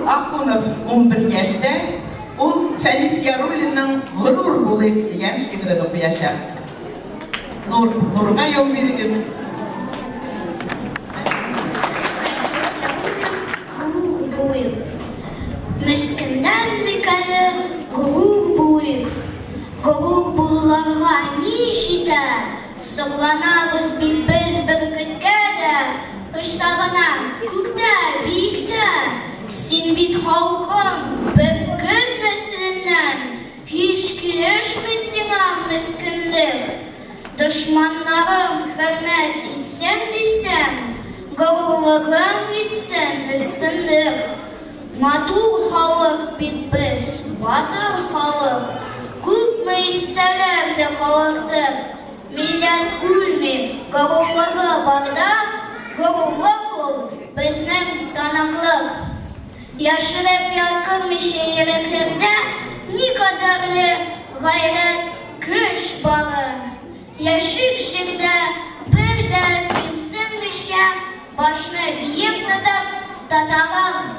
Ахунов 11 яшьтә, ул Фәнис Яруллинның Горур булыйк дигән шигырен укыячак. Нур, Нурга юл бирегез. Горур булыйк. Мескеннән бик әле горур булыйк. Горур булуларга ни җитә? Сокланабыз бит без бөркеткә дә, Очса гына, күктә, биектә. Син бит халкым, бөркет нәселеннән, Һич килешми сиңа мескенлек. Дошманнарың хөрмәт итсен дисәң, Горурлыгың итсен өстенлек. Матур халык бит без, батыр халык, Күпме изсәләр дә калырдык. Милләт үлми, горурлыгы барда, Горурлык ул, безнең таныклык. Яшереп яткырмыйча йөрәкләрдә Никадәрле гайрәт, көч барын. Яшик җирдә бер дә кимсенмичә, Башны биек тотып, татарым!